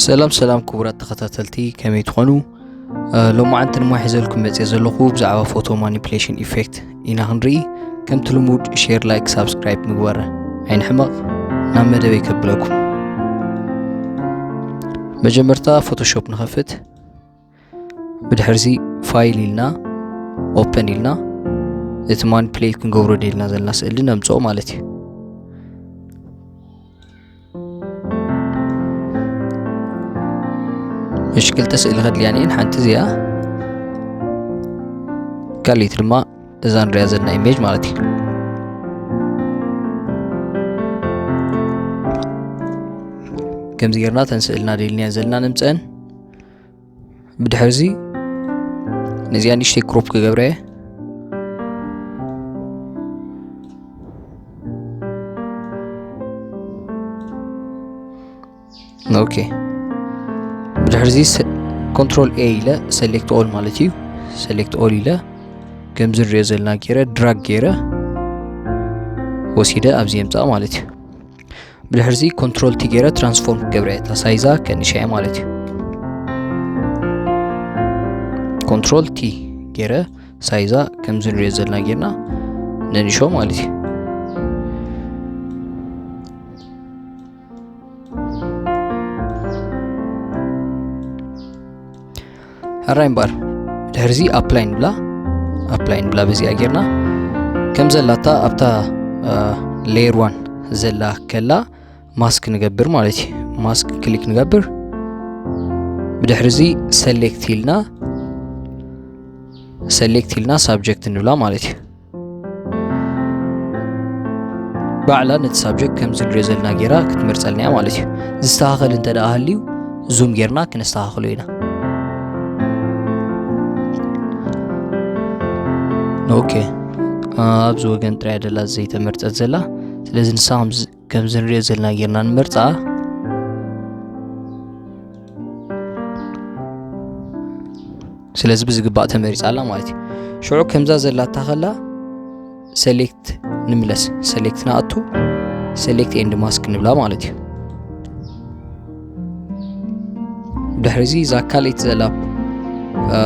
ሰላም ሰላም ክቡራት ተኸታተልቲ፣ ከመይ ትኾኑ? እ፣ ሎማዓንቲ ድማ ሒዘልኩም መፅየ ዘለኹ ብዛዕባ ፎቶ ማኒፕሌሽን ኢፌክት ኢና ክንርኢ። ከምቲ ልሙድ ሼር፣ ላይክ፣ ሳብስክራይብ ምግባር ኣይንሕመቕ። ናብ መደበይ ከብለኩም። መጀመርታ ፎቶሾፕ ንኸፍት። ብድሕርዚ ፋይል ኢልና ኦፕን ኢልና እቲ ማኒፕሌት ክንገብሮ ደልና ዘለና ስእሊ ነምፅኦ ማለት እዩ። እሺ፣ ክልተ ስእሊ ከድልያኒ እየን። ሓንቲ እዚኣ፣ ካልኣይቲ ድማ እዛ ንሪኣ ዘለና ኢሜጅ ማለት እዩ። ከምዚ ጌርና ተን ስእልና ደልናየን ዘለና ነምፀአን። ብድሕርዚ ነዚኣ ንእሽተይ ክሮፕ ክገብረ እየ። ኦኬ። ብድሕርዚ ሰ-፣ ኮንትሮል ኤ ኢለ ሰሌክት ኦል ማለት እዩ። ሰሌክት ኦል ኢለ ከምዚ ንሪኦ ዘለና ገይረ ድራግ ገይረ ወሲደ ኣብዚ የምፅኣ ማለት እዩ። ብድሕርዚ ኮንትሮል ቲ ገይረ ትራንስፎርም ክገብረ እየ። እታ ሳይዛ ከንእሻ እየ ማለት እዩ። ኮንትሮል ቲ ገይረ ሳይዛ ከምዚ ንሪኦ ዘለና ጌርና ነንእሾ ማለት እዩ። ሕራይ እምበኣር፣ ድሕርዚ ኣፕላይ ንብላ። ኣፕላይ ንብላ በዚኣ ጌርና ከም ዘላታ ኣብታ፣ እ፣ ሌየር ዋን ዘላ ከላ ማስክ ንገብር ማለት እዩ። ማስክ ክሊክ ንገብር። ብድሕርዚ ሰሌክት ኢልና፣ ሰሌክት ኢልና ሳብጀክት ንብላ ማለት እዩ። ባዕላ ነቲ ሳብጀክት ከምዚ ንሪኦ ዘለና ጌራ ክትመርጸልና እያ ማለት እዩ። ዝስተኻኸል እንተ ደኣ ሃልዩ ዙም ጌርና ክነስተኻኽሎ ኢና። ኦኬ፣ ኣብዚ ወገን ጥራይ ደላ ዘይተመርጸት ዘላ። ስለዚ ንሳ ከምዚ፣ ከምዚ ንሪኦ ዘለና ጌርና ንመርጻ። ስለዚ ብዝግባእ ተመሪጻ ኣላ ማለት እዩ። ሽዑ ከምዛ ዘላታ ከላ ሰሌክት ንምለስ፣ ሰሌክት ንኣቱ፣ ሰሌክት ኤንድ ማስክ ንብላ ማለት እዩ። ድሕሪ እዚ እዛ ካልኣይቲ ዘላ፣ እ፣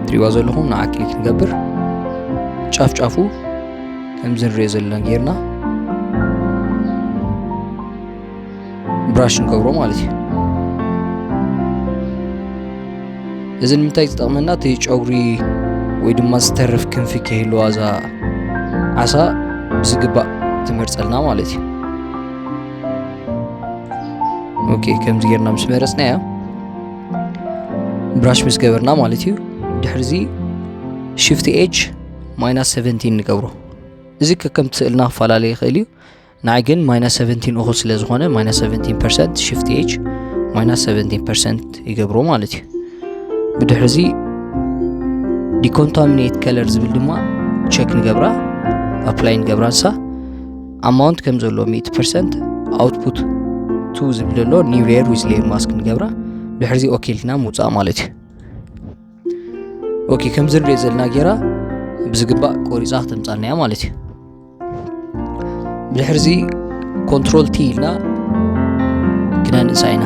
ትሪእዋ ዘለኹም ንዓ ክሊክ ንገብር። ጫፍ ጫፉ ከምዚ ንሪኦ ዘለና ጌርና ብራሽ ንገብሮ ማለት እዩ። እዚ ንምንታይ ዝጠቕመና? እቲ ጨጉሪ ወይ ድማ ዝተርፍ ክንፊ ከይህልዋ እዛ ዓሳ ብዝግባእ ትመርጸልና ማለት እዩ። ኦኬ፣ ከምዚ ጌርና ምስ መረጽናያ ብራሽ ምስ ገበርና ማለት እዩ። ድሕርዚ ሽፍት ኤጅ ማይናስ ሰቨንቲን ንገብሮ። እዚ ከከም ስእልና ክፈላለ ይኽእል እዩ። ንዓይ ግን ማይናስ ሰቨንቲን እኹል ስለ ዝኾነ ማይናስ ሰቨንቲን ፐርሰንት ሽፍት ኤጅ ማይናስ ሰቨንቲን ፐርሰንት ይገብሮ ማለት እዩ። ብድሕርዚ ዲኮንታሚኔት ከለር ዝብል ድማ ቸክ ንገብራ፣ ኣፕላይ ንገብራ ንሳ። ኣማውንት ከም ዘሎ ሚእቲ ፐርሰንት፣ ኣውትፑት ቱ ዝብል ዘሎ ኒው ሌየር ዊዝ ሌየር ማስክ ንገብራ። ድሕርዚ ኦኬ ኢልና ምውፃእ ማለት እዩ። ኦኬ፣ ከምዚ ንሪኦ ዘለና ጌራ ብዝግባእ ቆሪፃ ክተምፃልና እያ ማለት እዩ። ብድሕርዚ ኮንትሮል ቲ ኢልና ክነንእሳ ኢና።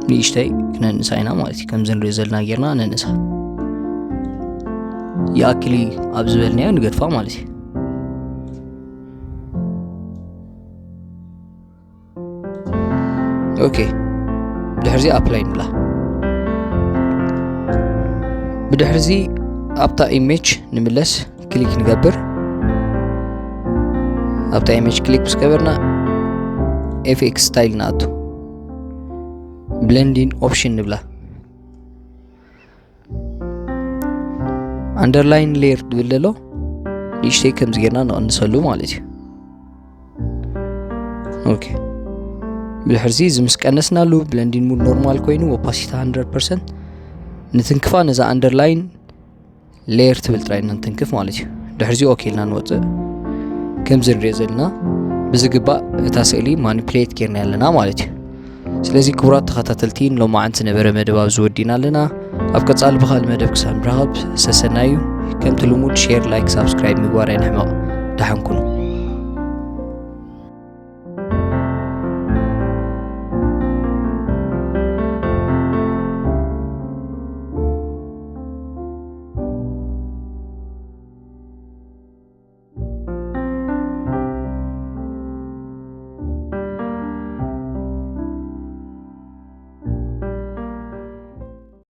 ንእሽተይ ክነንእሳ ኢና ማለት እዩ። ከምዚ ንሪኦ ዘለና ጌርና ነንእሳ። ይኣክል እዩ ኣብ ዝበልናዮ ንገድፋ ማለት እዩ። ኦኬ፣ ብድሕርዚ ኣፕላይ ንብላ። ብድሕርዚ ኣብታ ኢሜጅ ንምለስ፣ ክሊክ ንገብር። ኣብታ ኢሜጅ ክሊክ ምስ ገበርና ኤፍ ኤክስ ስታይል ንኣቱ። ብለንዲንግ ኦፕሽን ንብላ። ኣንደርላይን ሌየር ዝብል ዘሎ ንእሽተይ ከምዚ ጌርና ንቐንሰሉ ማለት እዩ። ኦኬ፣ ብድሕርዚ እዚ ምስ ቀነስናሉ ብለንዲንግ ሙድ ኖርማል ኮይኑ ኦፓሲቲ ሃንድረድ ፐርሰንት ንትንክፋ፣ ነዛ ኣንደርላይን ሌየር ትብል ጥራይ ኢና ንትንክፍ ማለት እዩ። ድሕርዚ ኦኬ ኢልና ንወፅእ። ከምዚ ንሪኦ ዘለና ብዝግባእ እታ ስእሊ ማኒፕሌት ጌርና ኣለና ማለት እዩ። ስለዚ ክቡራት ተኸታተልቲ፣ ንሎማዓንቲ ዝነበረ መደብ ኣብዚ ወዲእና ኣለና። ኣብ ቀጻሊ ብኻልእ መደብ ክሳብ ንራኸብ ሰሰናዩ። ከምቲ ልሙድ ሼር፣ ላይክ፣ ሳብስክራይብ ምግባር ኣይንሕመቕ። ደሓን ኩኑ።